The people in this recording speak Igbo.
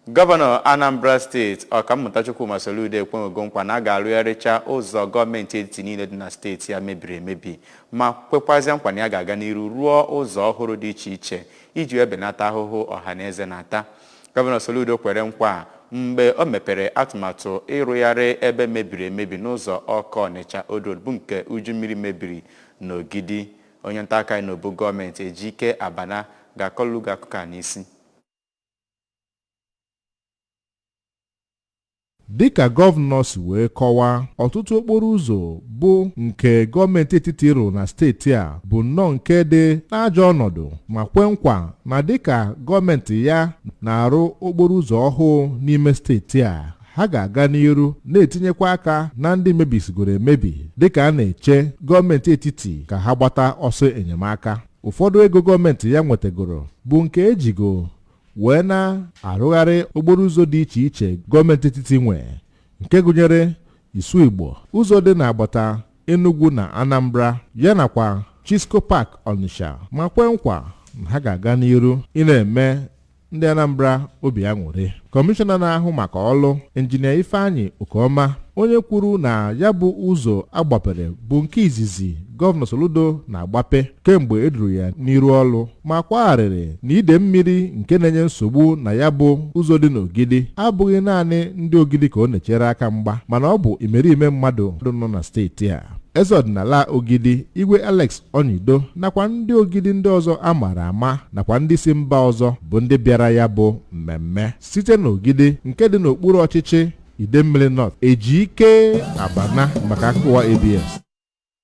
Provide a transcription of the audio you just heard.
Gọvanọ Anambra Steeti, Ọkammụta Chukwuma Soludo, ekwenwego nkwa na a ga-arụgharịcha ụzọ gọọmenti etiti niile dị na steeti ya mebiri emebi, ma kwekwazịa nkwa na ya ga-aga n'iru rụọ ụzọ ọhụrụ dị iche iche iji wee benata ahụhụ ọha na eze na-ata. Gọvanọ Soludo kwere nkwa a mgbe o mepere atụmatụ ịrụgharị ebe mebiri emebi n'ụzọ Ọka Ọnịcha Old Road, bụ nke uju mmiri mebiri n'Ogidi. Onye nta aka anyị n'obu gọọmenti, Ejike Abana, ga-akọlụ gị akụkọ a n'isi. Dịka gọvanọ si wee kọwaa, ọtụtụ okporo ụzọ bụ nke gọọmenti etiti rụrụ na steeti a bụ nnọọ nke dị n'ajọ ọnọdụ, ma kwe nkwa na dịka gọọmenti ya na-arụ okporo ụzọ ọhụụ n'ime steeti a, ha ga-aga n'iru na-etinyekwa aka na ndị mebisigoro emebi, dịka a na-eche gọọmenti etiti ka ha gbata ọsọ enyemaka. Ụfọdụ ego gọọmenti ya nwetagoro bụ nke ejigo wee na-arụgharị okporo ụzọ dị iche iche gọọmenti etiti nwe, nke gụnyere Isu Igbo, ụzọ dị n'agbata Enugu na Anambra, ya nakwa Chisco Park Onitsha, ma kwe nkwa na ha ga-aga n'iru ị na-eme ndị Anambra obi aṅụrị. Kọmishọna na-ahụ maka ọlụ, Injinia Ifeanyị Okeọma, onye kwuru na ya bụ ụzọ agbapere bụ nke izizi Gọvanọ Soludo na-agbape kemgbe eduru ya n'iru ọlụ, ma kwagharịrị na ide mmiri nke na-enye nsogbu na ya bụ ụzọ dị n'Ogidi abụghị naanị ndị Ogidi ka ọ na-echere aka mgba, mana ọ bụ imerime mmadụ nọ na steeti a. Eze ọdịnala Ogidi, Igwe Alex Onyido, nakwa ndị Ogidi ndị ọzọ a mara ama nakwa ndị si mba ọzọ bụ ndị bịara ya bụ mmemme. Site n'Ogidi nke dị n'okpuru ọchịchị Idemmili North, Ejike Abana maka akụkọ ụwa ABS.